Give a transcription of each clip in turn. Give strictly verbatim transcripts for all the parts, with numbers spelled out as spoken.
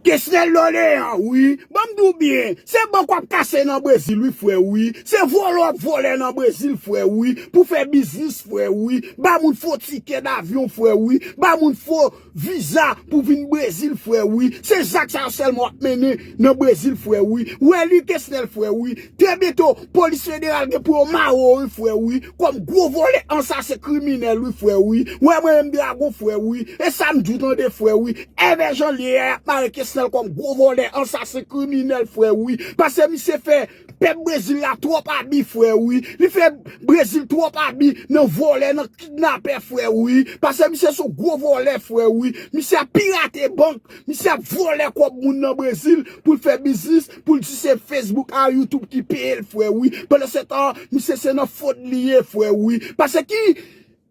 Kesnel Doléan, wi. Ban m di w byen, se bank w ap kase nan Brezil, wi, frè, wi. Se vòlè w ap vòlè nan Brezil, frè, wi. Pou fè biznis, frè, wi. Ba moun fo tikè davyon, frè, wi. Ba moun fo viza pou vin Brezil, frè, wi. Se zak sa yo sèlman w ap mennen nan Brezil, frè, wi. Wè li, Kesnel, frè, wi. Trè byento, polis federal gen pou yo mare w, wi, frè, wi. Kòm gwo vòlè, ansasen, kriminèl, wi, frè, wi. Wè mwen menm, Dragon, frè, wi. E sa m di w, tande, frè, wi. Èvè jan l ye a, y ap mare Kesnel kòm gwo vòlè, ansasen, kriminèl, frè, wi. Paske misye fè pèp Brezil la twòp abi, frè, wi. Li fè Brezil twòp abi nan vòlè, nan kidnapè, frè, wi. Paske misye se yon gwo vòlè, frè, wi. Misye ap pirate bank, misye ap vòlè kòb moun nan Brezil pou l fè biznis, pou l di se Facebook a YouTube ki peye l, frè, wi. Pandan se tan, misye se nan fwod li ye, frè, wi. Paske ki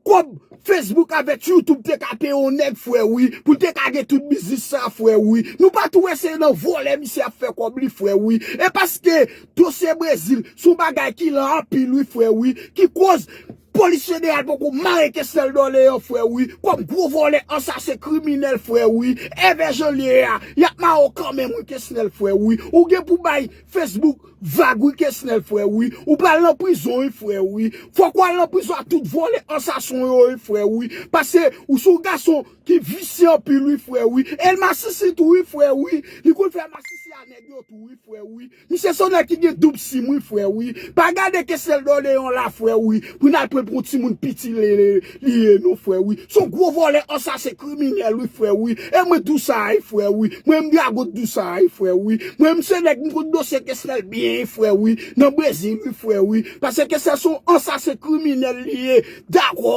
kòb Facebook avèk YouTube te ka peye yon nèg, frè, wi, pou l te ka gen tout biznis sa, frè, wi. Nou pa tou wè se nan vòlè misye ap fè kòb li, frè, wi. E paske dosye Brezil se yon bagay ki lan anpil, wi, frè, wi, ki koz polis federal poko mare Kesnel Doléan, frè, wi, kòm gwo vòlè, ansasen, kriminèl, frè, wi. Èvè jan l ye a, y ap mare w kanmenm, wi, Kesnel, frè, wi. Ou gen pou bay Facebook vag, wi, Kesnel, frè, wi. Ou pral nan prizon, wi, frè, wi. Fòk w al nan prizon ak tout vòlè, ansasen yo, wi, frè, wi. Paske ou se yon gason ki visye anpil, wi, frè, wi. E l masisi tou, wi, frè, wi. Li konn fè masisi a nèg yo tou, wi, frè, wi. Misye se yon nèg ki gen doub sim, wi, frè, wi. Pa gade Kesnel Doléan la, frè, wi, pou n al pran l pou yon timoun piti li ye, non, frè, wi. Se yon gwo vòlè, ansasen, kriminèl, wi, frè, wi. E mwen di w sa, wi, frè, wi. Mwen menm, Dragon, di w sa, wi, frè, wi. Mwen menm, se nèg m konn dosye Kesnel byen, wi, frè, wi. Nan Brezil, wi, frè, wi. Paske Kesnel se yon ansasen, kriminèl li ye. Dakò.